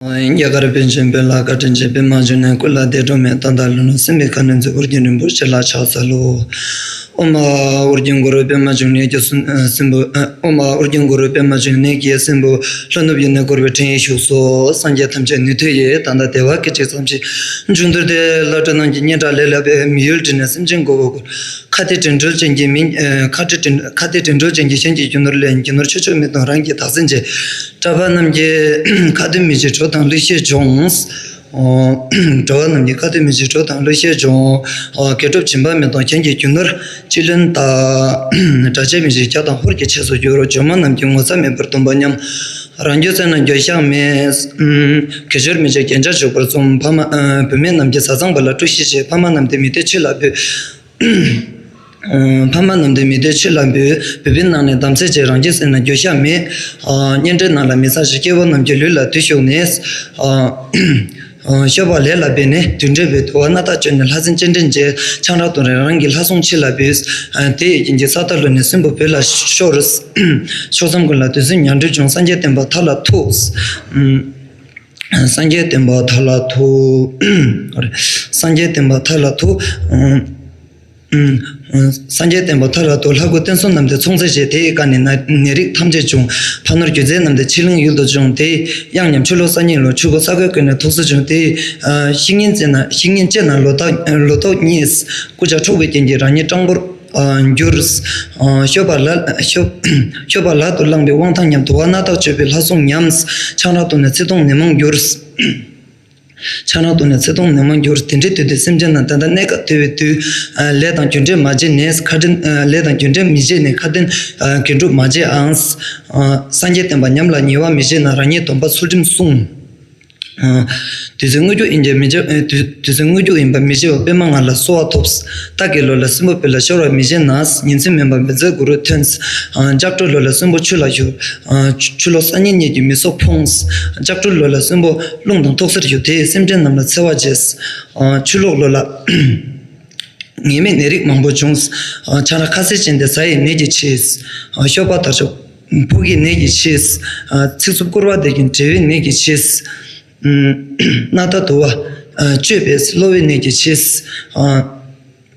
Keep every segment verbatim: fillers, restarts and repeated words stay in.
རྒྱ་གར་པཎ་ཆེན་བོད་ལ་བཀའ་དྲིན་ཆེ། པདྨ་འབྱུང་གནས་སྐུ་ལ་བདེ་འགྲོ་མེད། ད་ལྟ་ལྷོ་ནུབ་སྲིན་པོའི་ཁ་གནོན་མཛད། ཨོ་རྒྱན་རིན་པོ་ཆེ་ལ་ཕྱག་འཚལ་ལོ། ཨོ་མ་ཨོ་རྒྱན་གུ་རུ་པདྨ་འབྱུང་གནས་ཀྱི་སྲིན་ཨ་སྲིན་པོ་ཨ་ཨོ་མ་ཨོ་རྒྱན་གུ་རུ་པདྨ་འབྱུང་གནས་ཀྱི་སྲིན་པོ་ལྷོ་ནུབ་ཡུལ་ནས་བསྐོར་བའི་ཕྲིན་ཡིག་བཞུགས་སོ། སངས་རྒྱས་ཐམས་ཅད་ནུས་མཐུ་ཡིས། ད་ལྟ་བདེ་བ་སྐད་ཅིག་ཙམ་ཞིག་འབྱུང་འདུག་སྟེ། བླ་སྤྲུལ་རྣམས་ཀྱི་སྙན་གྲགས་ལས་སླ་བའི། མི་ཡུལ་འདྲེན་ནས་སེམས་ཅན་མགོ་བོ་བསྐོར། ཁ་ཏི་བྲན་འགྲུལ་ཅན་གྱི་མི་ཨ་ཁ་ཏི་བྲན་ཁ་ཏི་བྲན་འགྲུལ་ཅན་གྱི་གཞན་གྱི་རྒྱུ་ནོར་ལེན། རྒྱུ་ནོར་ཆོས་མཆོག་མི་གཏོང་རང་གི་བདག་འཛིན་བྱེད། གྲྭ་པ་རྣམས་ཀྱི་ཁ་ཏོན་མི་བྱེད་གྲོ་དང་གླུ་གཞས་སྦྱོངས། ཨོ། གྲྭ་པ་རྣམས་ཀྱི་ཁ་ཏོན་མི་བྱེད་གྲོ་དང་གླུ་གཞས་སྦྱོངས། ཨོ། དགེ་སྒྲུབ་སྦྱིན་པ་མི་གཏོང་གཞན་གྱི་རྒྱུ་ནོར་ཅི་ལོན་བཏང་། གྲྭ་ཆས་མི་བྱེད་རྒྱ་དང་ཧོར་གྱི་ཆས་སུ་བསྒྱུར། ཇོ་མོ་རྣམས་ཀྱི་ངོ་ཚ་མེད་པར་སྡོམ་པ་ཉམས། རང་རྒྱུད་བཙན་ན་འགྱོད་བཤགས་མེད། ཨུམ། དགེ་སྦྱོར་མི་བྱེད་རྒྱན་ཆ་འཇུག་པར་རྩོམ། ཕ་མ་ཨ་བུད་མེད་རྣམས་ཀྱི་བཟའ་ཚང་པ་ལ་བཀྲ་ཤིས་ཤིས། ཕ་མ་རྣམས་ཏེ་མི་སྡེ་ཆོས་ལ་འབུལ། ཕ་མ་རྣམས་ཏེ་མི་སྡེ་ཆོས་ལ་འབུལ། བུ་སྤུན་ནང་ནས་དམ་ཚིག་བྱེད། རང་རྒྱུད་བཙན་ན་འགྱོད་བཤགས་མེད། ཨ་གཉེན་འབྲེལ་ནང་ལ་མི་ཚངས་ཤིང་། སྐྱེ་བོ་རྣམས་ཀྱི་ལུས་ལ་བདུད་ཞུགས་ནས། ཨ་ཨ་སྤྱོད་པ་ལས་ལ་འབད་ནས་དུད་འགྲོའི་བུ། དུ་བ་སྣ་ཐག་གཅོད་ནས་ལྷ་སྲིན་སྤྱན་འདྲེན་བྱེད། ཆང་རག་བཏུང་རེས་རང་གི་ལྷ་སྲུང་ཕྱི་ལ་འབུལ། ཨ་དེ་ཡི་རྐྱེན་གྱིས་ས་མཐའ་ལྷོད་ནས་སྲིན་པོ་བོད་ལ་ཤོར། ཕྱོགས་མཚམས་ཀུན་ལ་དུས་གསུམ་ཉ་སྦྲུལ་བྱུང་། སངས་རྒྱས་བསྟན་པ་མཐའ་ལ་ཐུག། ཨུམ། སངས་རྒྱས་བསྟན་པ་མཐའ་ལ་ཐུག། སངས་རྒྱས་བསྟན་པ་མཐའ་ལ་ཐུག། ཨུམ། ཨུམ། སངས་རྒྱས་བསྟན་པ་མཐའ་ལ་ཐུག། ལྷ་སྐུ་བསྟན་སྲུང་རྣམས་ཏེ་ཚོང་རྫས་བྱེད། དེ་ཡི་ཀ་ནས་ནད་ནད་རིགས་ཐམས་ཅད་འབྱུང་། ཕ་ནོར་རྒྱུ་རྫས་རྣམས་ཏེ་ཕྱི་གླིང་ཡུལ་དུ་འབྱུང་། དེ་ཡི་གཡང་ཉམས་ཆུ་ལོག་ས་སྙིགས་ལོག། ཆུ་བོ་ས་གོལ་ཀུན་ནས་ཐུག་སེལ་འབྱུང་། དེ་ཡི་ཨ་ཤིང་ཉིལ་བཅད་ན་ཤིང་ཉིལ་བཅད་ན་ལོ་ཏོག་ལོ་ཏོག་རྙེད། རྐུ་ཇག་འཕྲོག་པའི་རྐྱེན་གྱིས་རང་ཉིད་སྤྲང་པོར་ཨ་འགྱུར། ཨ་སྤྱོད་པ་ལ་སྤྱོད་སྤྱོད་པ་ལག་ཏུ་བླངས་པའི་དབང་ཐང་ཉམས། དུ་བ་སྣ་ཐག་གཅོད་པའི་ལྷ་སྲུང་ཉམས། ཆང་རག་བཏུང་ནས་ཚེ་ཐུང་ནད་མང་འགྱུར། ཆང་རག་བཏུང་ནས་ཚེ་ཐུང་ནད་མང་འགྱུར། དེ་འདྲའི་དུས་དེར་སེམས་ཅན་རྣམས། ད་ལྟ་གནས་སྐབས་དུས་བའི་དུས། ཨ་ལས་དང་རྒྱུ་འབྲས་མ་བྱས་ནས་ཁ་དྲིན། ཨ་ལས་དང་རྒྱུ་འབྲས་མི་བྱས་ནས་ཁ་དྲིན། ཨ་དགེ་སྒྲུབ་མ་བྱས་ཨང་། ཨ་སངས་རྒྱས་བསྟན་པ་ཉམས་ལ་ཉེས་པ་མི་བྱེད་ན། རང་ཉིད་སྡོམ་པ་ཚུལ་ཁྲིམས་སྲུང་། ཨ་དུས་ཚོད་དངོས་རྒྱུག་ཡིན་གྱི་མི་བྱེད། ཨ་དུས་དུས་ཚོད་དངོས་རྒྱུག་ཡིན་པ་མི་བྱེད་པར་པདྨ་ང་ལ་གསོལ་བ་ཐོབ། རྟ་གི་ལོ་ལ་སྲིན་པོ་བོད་ལ་ཤོར་བ་མི་བྱེད་ན། ཉིན་མཚན་མེད་པར་མི་མཛད་གུ་རུ་ཐོན། ཨ་ལྕགས་སྦྲུལ་ལོ་ལ་སྲིན་པོ་ཆུ་ལ་ཞུགས། ཨ་ཆུ་ཆུ་ལོག་ས་སྙིགས་གཉིས་ཀྱིས་མི་སྲོག་ཕུང་། ལྕགས་སྦྲུལ་ལོ་ལ་སྲིན་པོ་རླུང་དང་ཐོག་སེར་ཞུགས། དེས་སེམས་ཅན་རྣམས་ལ་འཚེ་བ་བྱེད། ཨ་ཆུ་ལོག་ལོ་ལ་ངེས་མེད་ནད་རིགས་མང་པོ་འབྱུང་། ཨ་ཆང་རག་ཁ་ཟས་ཅན་དེ་ཟ་ཡི་ནད་ཀྱིས་འཆི། ཨ་སྤྱོད་པ་དར་ལྕོག་ཕུག་གི་ནད་ཀྱིས་འཆི། ཨ་ཚིག་རྩུབ་སྐུར་བ་དེ་གིས་འབྲས་བུའི་ནད་ཀྱིས་འཆི། ཨུམ། སྣ་ཐག་དུ་བ་ཨ་གཅོད་པས་གློ་བའི་ནད་ཀྱིས་འཆི། ཨ་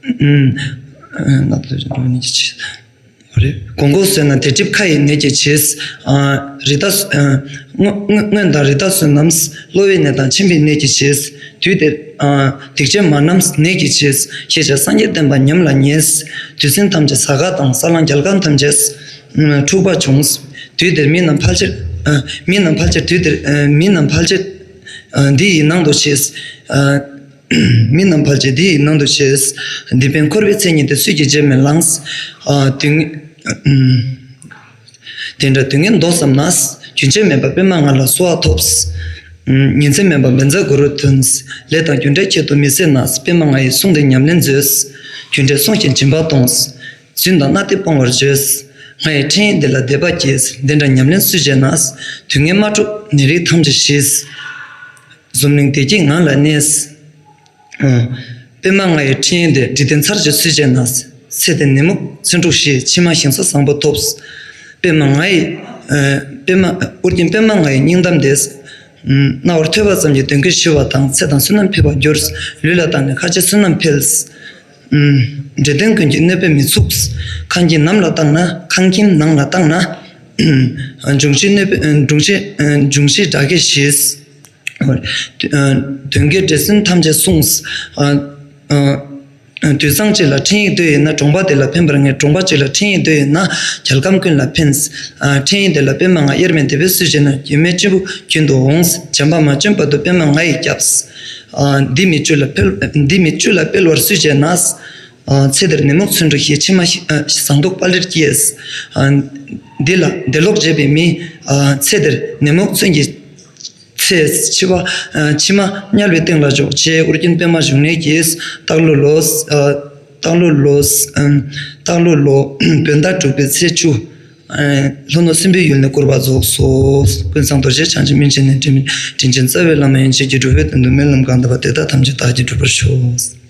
ཨུམ། ཨ་སྣ་ཐག་དུ་བ་གློ་བའི་ནད་ཀྱིས་འཆི། རེད། གོང་གོང་ཟེར་ན་དེ་གྲིབ་ཁ་ཡི་ནད་ཀྱིས་འཆི། ཨ་རི་དྭགས་ཨ་སྔོ་སྔོ་སྔོན་དང་རི་དྭགས་བསོད་ནམས་གློ་བའི་ནད་དང་མཆིན་པའི་ནད་ཀྱིས་འཆི། དུས་དེར་ཨ་སྡིག་ཅན་མ་རྣམས་ནད་ཀྱིས་འཆི། ཤེས་བྱ་སངས་རྒྱས་བསྟན་པ་ཉམས་ལ་ཉེས། དུས་ཟིང་ཐམས་ཅད་ས་ག་དང་ས་གླང་རྒྱལ་ཁམས་ཐམས་ཅད་ཨ་འཁྲུག་པ་འབྱུང་། དུས་དེར་མི་རྣམས་ཕལ་ཆེར་ཨ་མི་རྣམས་ཕལ་ཆེར་དུས་དེར་ཨ་མི་རྣམས་ཕལ་ཆེར་ཨ་འདི་ཡི་ནང་དུ་འཆི། ཨ་མི་རྣམས་ཕལ་ཆེར་འདི་ཡི་ནང་དུ་འཆི། སྡིག་པས་འཁོར་བའི་ཚེ་ཉིད་དེ། སུས་ཀྱང་བརྗེད་མི་ལང་། ཨ་དུས་ངན་ཨ་དེ་འདྲ་དུས་ངན་ལྡོག་བསམ་ན། རྒྱུན་ཆད་མེད་པར་པདྨ་ང་ལ་གསོལ་བ་ཐོབ། ཉིན་མཚན་མེད་པར་མི་མཛད་གུ་རུ་ཐོན། ལས་དང་རྒྱུ་འབྲས་ཁྱད་དུ་མི་གསད་ན། པདྨ་ང་ཡི་གསུང་དེ་ཉམས་ལེན་མཛོད། རྒྱུ་འབྲས་གསུངས་ཤིང་སྦྱིན་པ་གཏོང་། རྫུན་དང་གནའ་དེ་སྤོང་བར་བྱོས། ང་ཡི་ཕྲིན་ཡིག་འདི་ལ་དད་པ་སྐྱེས། འདི་འདྲ་ཉམས་ལེན་སུས་བྱས་ན། དུས་ངན་མ་འཁྲུགས་ནད་རིགས་ཐམས་ཅད་ཞི། འཛམ་གླིང་བདེ་སྐྱིད་ངང་ལ་གནས། ཨ་པདྨ་ང་ཡི་ཕྲིན་ཡིག་འདི། འཇིག་རྟེན་ཚར་གཅིག་སུས་བྱས་ན། ཚེ་འདིར་ནད་མུག་ཚེ་འཁྲུགས་ཞི། ཕྱི་མ་ཞིང་ས་བཟང་པོ་ཐོབ། པདྨ་ང་ཡི་ཨ་པདྨ་ཨོ་རྒྱན་པདྨ་ང་ཡི་སྙིང་གཏམ་འདི། རྣ་བར་ཐོས་པ་ཙམ་གྱིས་གདོན་བགེགས་ཞི་བ་དང་། ཚེ་དང་བསོད་ནམས་འཕེལ་བར་འགྱུར། ལུས་ལ་བཏགས་ནས་ཁ་རྗེ་བསོད་ནམས་འཕེལ། འདྲེ་གདོན་ཀུན་གྱི་གནོད་པས་མི་ཚུགས། ཁང་ཁྱིམ་ནང་ལ་བཏགས་ན། ཁང་ཁྱིམ་ནང་ལ་བཏགས་ན། འབྱུང་བཞིའི་གནོད་པས་འབྱུང་བཞི་འབྱུང་བཞིའི་དགྲ་བགེགས་ཞི། གདོན་བགེགས་འདྲེ་སྲིན་ཐམས་ཅད་སྲུངས། དུད་ཚང་གཅིག་ལ་ཕྲིན་ཡིག་འདོད་ཡོད་ན། གྲོང་པ་དེ་ལ་ཕན་པར་ངེས། གྲོང་པ་གཅིག་ལ་ཕྲིན་ཡིག་འདོད་ཡོད་ན། རྒྱལ་ཁམས་ཀུན་ལ་ཕན། ཕྲིན་ཡིག་འདི་ལ་པདྨ་ང་དབྱེར་མེད་དད་པས་སུས་བྱས་ན། ཡོད་མེད་གཅིག་པུ་རྒྱུན་དུ་འོང་། བྱམས་པ་མ་བྱོན་བར་དུ་པདྨ་ང་ཡིས་སྐྱབས། འདི་མི་བཅུ་ལ་འཕེལ་འདི་མི་བཅུ་ལ་སྤེལ་བར་སུས་བྱས་ན། ཚེ་འདིར་ནད་མུག་མཚོན་འཁྲུགས་ཞི། ཕྱི་མ་ཞི་ཟངས་མདོག་དཔལ་རིར་སྐྱེས། འདི་ལ་འདི་ལོག་བྱས་པའི་མི། ཚེ་འདིར་ནད་མུག་མཚོན་གྱི་ཚེ། ཕྱི་མ་ཕྱི་མ་དམྱལ་བའི་སྟེང་ལ་འཇོག་ཅེས་ཨོ་རྒྱན་པདྨ་འབྱུང་གནས་ཀྱིས་སྟག་ལོ་ལོ། སྟག་ལོ་ལོ། སྟག་ལོ་ལོ། བོད་ཟླ་དྲུག་པའི་ཚེས་བཅུ། ལྷོ་ནུབ་སྲིན་པོའི་ཡུལ་ནས་བསྐུར་བ་རྫོགས་སོ། ཀུན་བཟང་རྡོ་རྗེ་འཆང་ཆེན་སྨིན་བྱེད་ནས། དྲིན་དྲིན་ཅན་རྩ་བའི་བླ་མ་ཡན་ཆད་ཀྱི། སྒྲུབ་པའི་དོན་དུ་སྨོན་ལམ་གང་བཏབ་པ། དེ་དག་ཐམས་ཅད་བདག་གིས་འགྲུབ་པར་ཤོག།